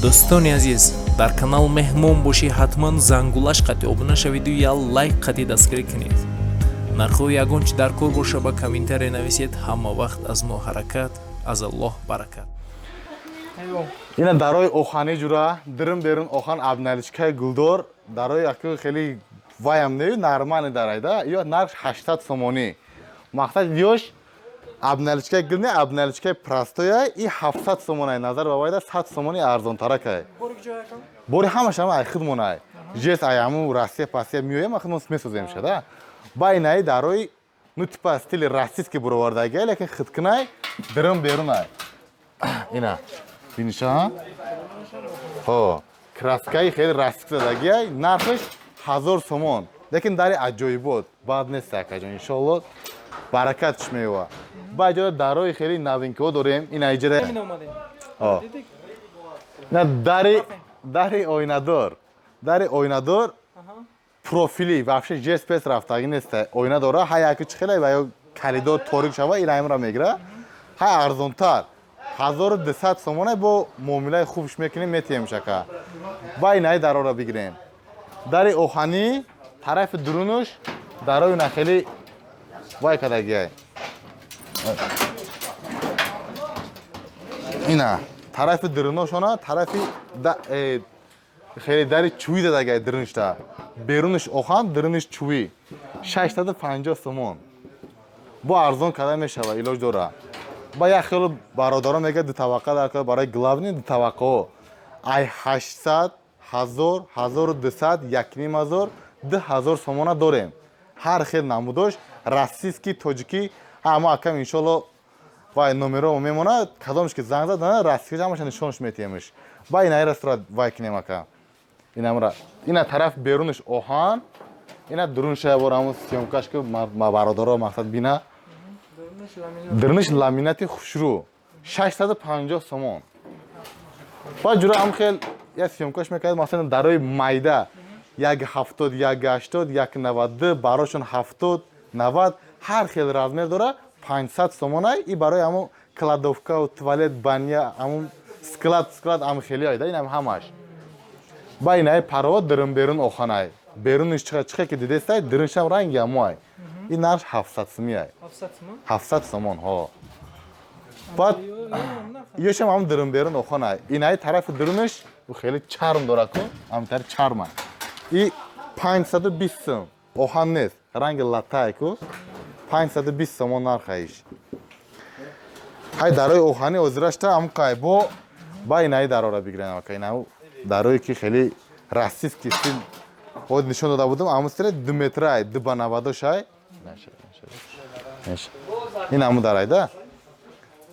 Дӯстони азиз, дар канал меҳмон бошӣ, ҳатман зангулаш қати обуна шавиду я лайк қати дастгирӣ кунед. Нархҳои ягон чи дар кор боша, ба комментария нависед. Ҳама вақт аз мо ҳаракат, аз Аллоҳ баракат. Ина дарои охани, ҷура, дирим берун охан, обналичкаи гулдор, дарои яку хеле ваям не, нормальный дарайда. Ё нарх 800 сомонӣ. Мақсад, ёш обналичкаи гул не, обналичкаи простоя, и 700 сомонай. Назар ба вайда 100 сомонӣ арзонтаракай. Бори ҳамашам ай худмонай, жест ай ҳаму Россия пасия меоям, худмон месозем шада. Ба инаи дарои, ну, типа стили российский буровардагия, лекин хиткунай, дирим берунай. Ина биниша, ҳо, краскаи хеле российский задагиай. Нархаш 1000 сомон, лекин дари аҷоибот бад нест, акаҷон, иншоалло, баракатш меёва. Ба иҷода дарои хеле новинкаҳо дорем. Ина иҷара, ина дари оинадор, дари оинадор профили, вообще жест пес рафтагӣ нест, оина дора. Ҳай яки чи хеле ва ё коридор торик шава, ина имра мегира. Ҳай арзонтар 1200 сомона, бо муомилаи хубш мекунем, метиҳем шака. Ба инаи дарора бигирем, дари оҳанӣ, тарафи дурунуш дарои на хеле вай кадагиай. Ина тарафи дуруношона, тарафи хеле дари чӯӣ дадагиай. Дуруништа беруниш оҳан, дуруниш чӯӣ. 650 сомон, бо арзон карда мешава, илоҷ дора. Ба як хело бародарон мегӯяд, ду табақа дар барои главный ду табақаҳо ай 800, 1000, 1200, 1500, 2000 сомона дорем. Ҳар хел намудош, российский, тоҷикӣ, ҳама. Акам, иншолло, вай номеро мемонад, кадомш ки занг зад, российский ҳамаша нишонш метиҳемш. Ба инаира сурат вай кунем, ака. Инамра, ина тараф берунаш оҳан, ина дурунша ябор ҳамун съёмкаш ки бародаро, мақсад, бина. Дурунаш ламинати хушрӯ, 650 сомон. Ба ҷура ҳам хел я съёмкаш мекард. Масалан, дарои майда 1,70, 1,80, 1,92, барошон 70, 90, ҳар хел размер дора, 500 сомонай. И барои ҳамун кладовкау туалет, баня, ҳамун склад ҳам хели айда. Инам ҳамаш. Ба инаи парова дурун берун оханай, беруниш чихе ки дидестай, дуруншам ранги ҳамоай. Ин нарх 700 сумиай, 700 сомон, ҳо. Баъд ёшам ҳам дурун берун оханай. Инаи тарафи дурунаш хеле чарм дора ку, ҳамтари чармай. И 520 сум, оҳан нест, ранги латай ку, 520 сомон нархаиш. Ҳай дарои оҳани озирашта ҳамқай. Бо ба инаи дарора бигирем, ака. Инау дарое ки хеле российский стил ҳоз нишон дода будам, ҳамун стиле, 2 метрай, 2 ба 90-шай. Ин ҳамун дарайда,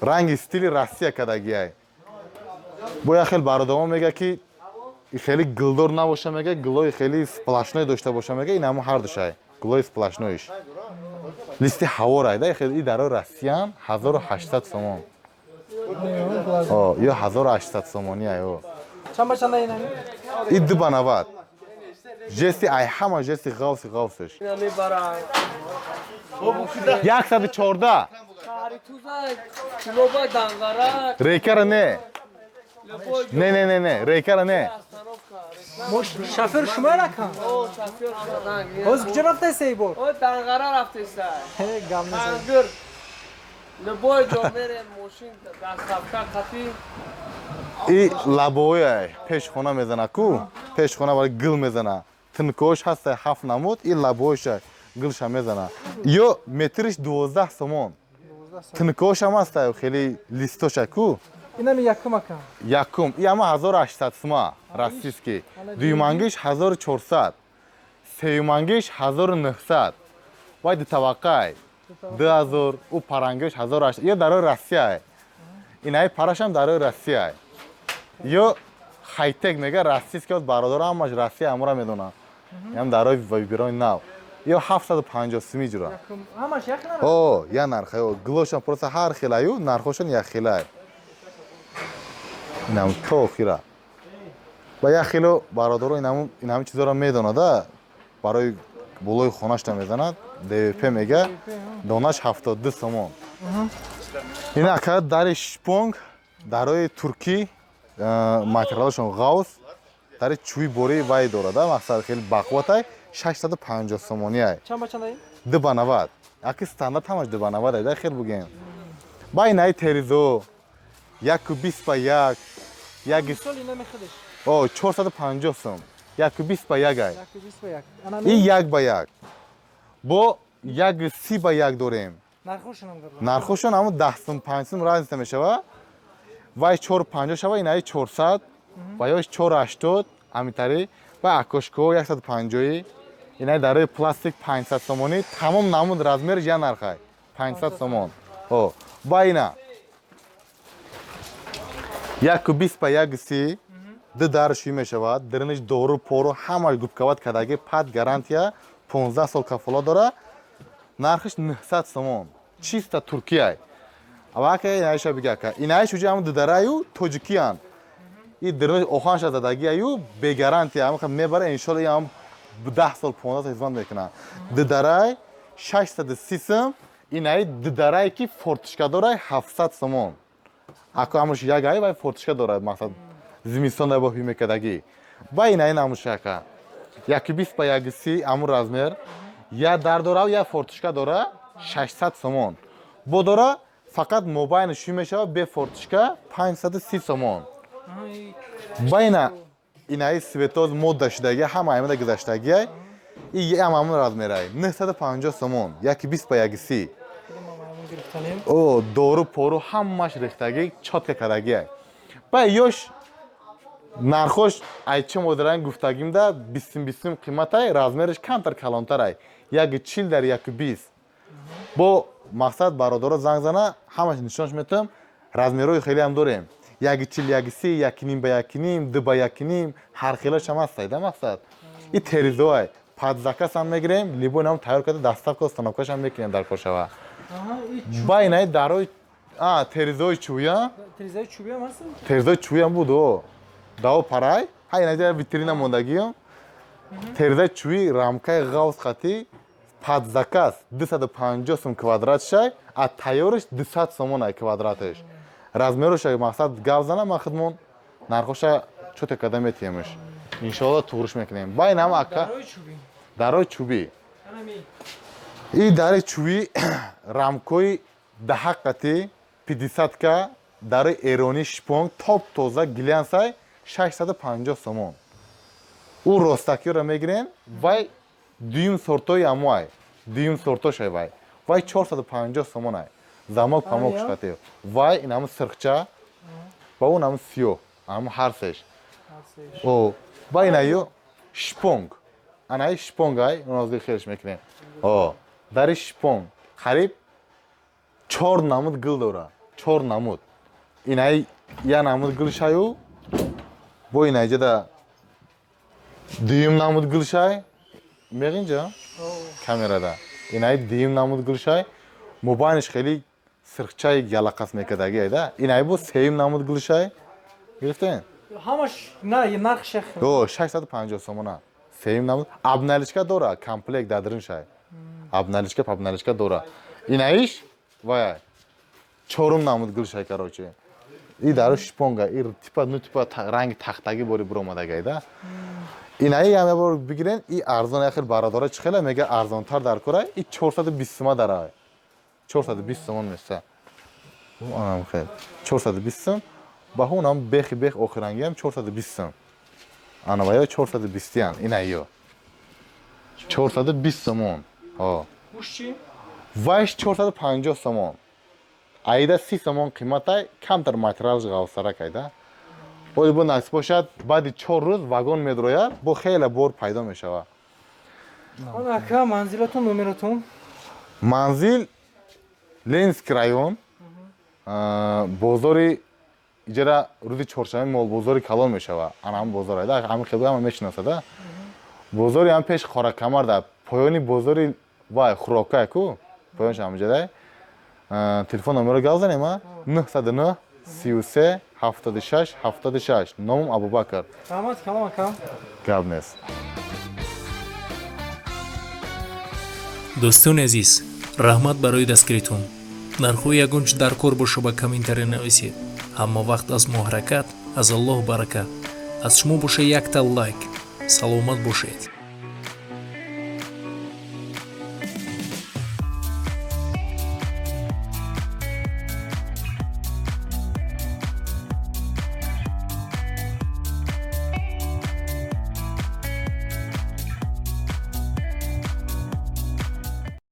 ранги стили Россия кадагиай. Бо як хел бародарон мега, ки хеле гулдор набоша, мега, гулои хеле сплошной дошта боша, мега. Ин ҳамун ҳардушай, гулои сплошноиш, листи ҳаворайда. И дарои Россиян 1800 сомон ё 1800 сомонӣ ай. И 2 ба 90, жести ай ҳама жести ғавси ғавсш 114. Рейкара не, не, не, не, не, рейкара не. Шофер шумо ракам? Ҳоз куҷо рафтаиста бор? Данғара рафтеста. Гап назан. Тангир. Любой ҷо мерем, мошин доставка қати. И лабояй пеш хона мезана ку, пеш хона барои гил мезана. Тинкош ҳаста, ҳафт намуд. И лабоиша гилша мезана. Ё метриш 12 сомон. Тинкошам ҳаста, хеле листоша ку. Инами якум, ака? Якум и ама 1800 сума, российский. Дуюмангиш 1400, сеюмангиш 1900. Вай дутабақай 2000, ӯ парангиш 1800. Ё дарои Россияй, инаи парашам дарои Россияй. Ё хайтек мега, российский. Бародаро, ҳамаш Россия амура медонам. Ям дарои вибирои нав, ё 750 суми, ҷура. Ҳамаш як нарх? О, я нарха ё гилошам просто ҳар хелаю, нархошон як хелай. Инам то охира. Ба як хело бародаро инам чизоро медонада, барои болои хонашта мезанад. ДВП мега, донаш 72 сомон. Ин ака дари шпонг, дарои туркӣ. Материалашон ғавс, дари чӯби бори вай дорад, мақсад хеле бақувватай, 650 сомониай. Чанд ба чанд? 2 ба 90. Аки стандарт ҳамаш 2 ба 90 ай, да хел бугем. Ба инаи теризо 1.20 ба 1, як Сол ина мехадиш. О, 450 сом. 1.20 ба 1 ай. 1.20 ба 1. Ана И 1 ба 1. Бо 1.30 ба 1 дорем. Нархошон дорад. Нархошон ҳамон 10 сом, 5 сом разница мешава. Вай 4.50 шава, инаи 400, ва ёш 4.80, ҳаминтари. Ва акошко 150, инаи дарои пластик 500 сомонӣ, тамом намуд размериш я нархай. 500 сомон. О, ба ина 1.20 ба 1.30, ду дар шӯй мешавад, дириниш дору пору ҳамаш губкават кадаги, пад гарантия 15 сол кафола дора, нархиш 900 сомон. Чиста Туркияй. Авака инаиша бигака. Инаиш уҷа ҳам дудараю тоҷикиян. И дириниш оханша задагияю бе гарантия ҳам мебара, иншолла ям 10 сол 15 сол хизмат мекунад. Дударай 630 сом, инаи дударай ки форточка дорай 700 сомон. Ако ҳамаш як ай вай форточка дорад, мақсад зимистон да бо ҳуй мекардагӣ. Ба инаи намушака. 1.20 ба 1.30 ҳамун размер, я дар дора, я форточка дора 600 сомон. Бо дора фақат мобайн шуй мешава бе форточка 530 сомон. Ба ина инаи светоз модда шудаги, ҳама аймада гузаштагиай. И ям ҳамун размерай 950 сомон, 1.20 ба 1.30. О, дору пору ҳамаш рехтагӣ, чётко кардагиай. Ба ёш нархош ай чӣ модаран гуфтагимда бистим қиматай, размериш камтар калонтарай. 1.40 дар 1.20. Бо мақсад бародаро занг зана, ҳамаш нишонш метам, размерҳои хеле ҳам дорем. 1.40, 1.30, 1.5 ба 1.5, 2 ба 1.5, ҳар хелаш ҳам ҳастай, да мақсад. И теризоай под заказ ҳам мегирем, либо нам тайёр карда доставка установкаш ҳам мекунем дар кор шава. Ба инаи дарои теризои чӯя? Теризои чӯбӣ ҳам ҳаст? Теризои чӯбӣ ҳам буд, о. Даво парай. Ҳа инаи витрина мондагиам. Теризои чӯбӣ рамкаи ғавс хати под заказ 250 сом квадратшай, а тайёриш 200 сомон ай квадратиш. Размерош мақсад гап зана, ман худмон нархоша чӯте карда метиҳемш. Иншоалло туғриш мекунем. Ба инам ака дарои чӯбӣ. И дари чӯбӣ рамкои даҳаққати 50 ка дарои эронӣ шпонг топ тоза глянсай 650 сомон. Ӯ ростакиёро мегирем, вай дуюм сортои амуай, дуюм сортошай вай. Вай 450 сомон ай. Замок памок шуқати. Вай ин ҳамун сирхча ва он ҳамун сиёҳ, ҳамун ҳар сеш. О, ба инаю шпонг. Анаи шпонг ай, онозги хелш мекунем. О, дари шпонг қариб 4 намуд гил дора. 4 намуд. Инаи я намуд гилшаю, бо инаиҷада дуюм намуд гилшай. Меғинҷа? Камерада. Инаи дуюм намуд гилшай. Мобайниш хеле сирхчаи ялақас мекардаги айда. Инаи бо сеюм намуд гилшай. Гирифтен? Ҳамаш на нарх шех. О, 650 сомона. Сеюм намуд. Обналичка дора, комплект дадриншай. Обналичка, пабналичка дора. Инаиш вай чорум намуд гилшай, короче. И даро шпонга, и типа ну типа ранги тахтаги бори буромадагай да. Инаи ям я бор бигирен, и арзон яхел бародора чӣ хела мега арзонтар дар кора, и 420 сума дарай. 420 сомон меса. Анам хел. 420 сом. Ба ҳунам бехи бех охирангиам 420 сом. Ана вая 420 ян, инаиё. 420 сомон. О. Гӯш чӣ? Вайш 450 сомон. Аида 30 сомон қиматай, камтар материалш ғавсарак айда. Оли бо насиб бошад, баъди 4 рӯз вагон медрояд, бо хеле бор пайдо мешавад. Он ака манзилатон, номератон? Манзил Ленинский район, бозори иҷара рӯзи чоршанбе молбозори калон мешавад. Ана ҳам бозор айда, ҳамин хело ҳама мешиносада. Бозори ҳам пеш Хоракамар да, поёни бозори вай хӯрокай ку, поёнш ҳамҷадай. Телефон номеро гап занем, а? 909 33 76 76. Номам Абубакр. Раҳмат калом ака. Гап нест. Дӯстони азиз, раҳмат барои дастгиритон. Нархҳои ягон чи дар кор боша, ба комментария нависед. Ҳама вақт аз мо ҳаракат. Аз Аллоҳ баракат, аз шумо боша якта лайк. Саломат бошед.